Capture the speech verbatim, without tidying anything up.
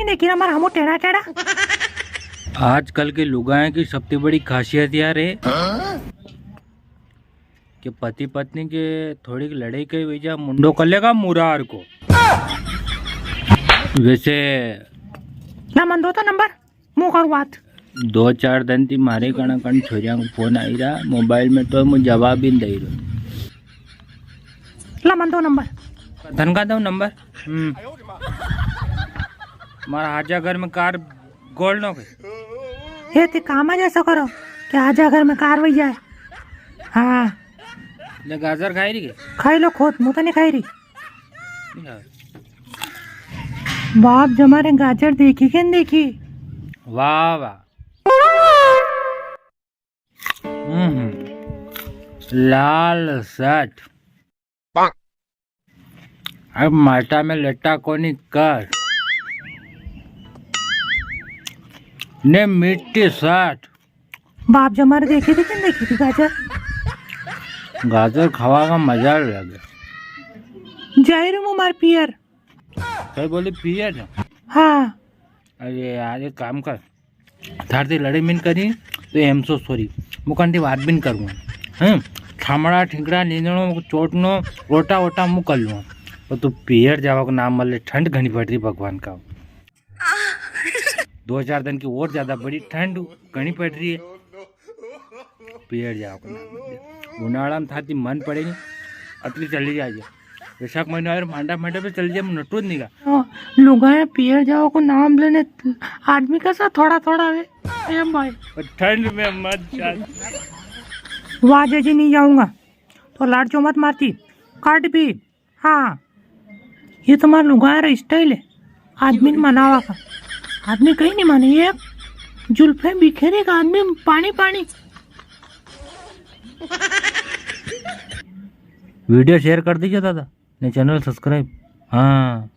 देखी ना मारा हमो टेढ़ा टेढ़ा। आजकल के लुगायां की सबती बड़ी खासियत यार है कि पति पत्नी के थोड़ी लड़ाई के वजह मुंडो कर लेगा मुरार को। वैसे ला मन दो तो नंबर, मु करूँ बात। दो चार दिन थी मारे कणा कण छोरियां को फोन आई रहा मोबाइल में, तो मु जवाब ही नी दे रहा। ला मन दो नंबर। धन का दो नंबर? हम्म। मारा आजा घर में कार गोलनो के। ये ते काम आज ऐसा करो कि आजा घर में कार वही जाए। हाँ। ले गाजर खाई रही के? खाई लो खुद, मु तो नी खाई रही। नी खावे। बाप जमारे गाजर देखी के नी देखी? वाह वाह। हम्म, लाल सट। अब माटा में लट्टा कोनी कर। ने मिट्टी सट। बाप जमारे देखी थी कि नी देखी थी गाजर? गाजर खावा का मजा लगे। जाई री मु मार पियर। कई बोली पियर? हाँ। अरे यार, एक काम कर, थार से लड़ाई मिन करी तो I am so sorry, मु कन थी बात भी नी करूँगा। हैं, ठामड़ा, ठिकड़ा, नींदणो, चोटनो, रोटा वोटा मु कर लूँगा। पर तू पियर जावा को नाम मत ले, ठंड घणी पड़ री भगवान का। दो चार दिन की और ज्यादा बड़ी ठंड घणी पड़ री है। पियर जावा को नाम मत ले। उनाला में थाती मन पड़े नी, अतली चली जाजे। वैशाख महीनो आयो, मांडा मांडा पे चली जाए, नटू नी गा। हाँ, लुगायां पियर जावा को नाम लेने आदमी कैसा थोड़ा थोड़ा वे। ए भाई। ठंड में मत जा। वाह जी, नी जाऊंगा। तो लाड़ चो मत मारती, काट भी। हाँ, ये तो मार लुगायां रा style है, आदमी ने मनावा का। आदमी कई नी माने, ये जुल्फे बिखेरे का आदमी पानी पानी। Video share कर दीजिए दादा, ने channel subscribe। हाँ।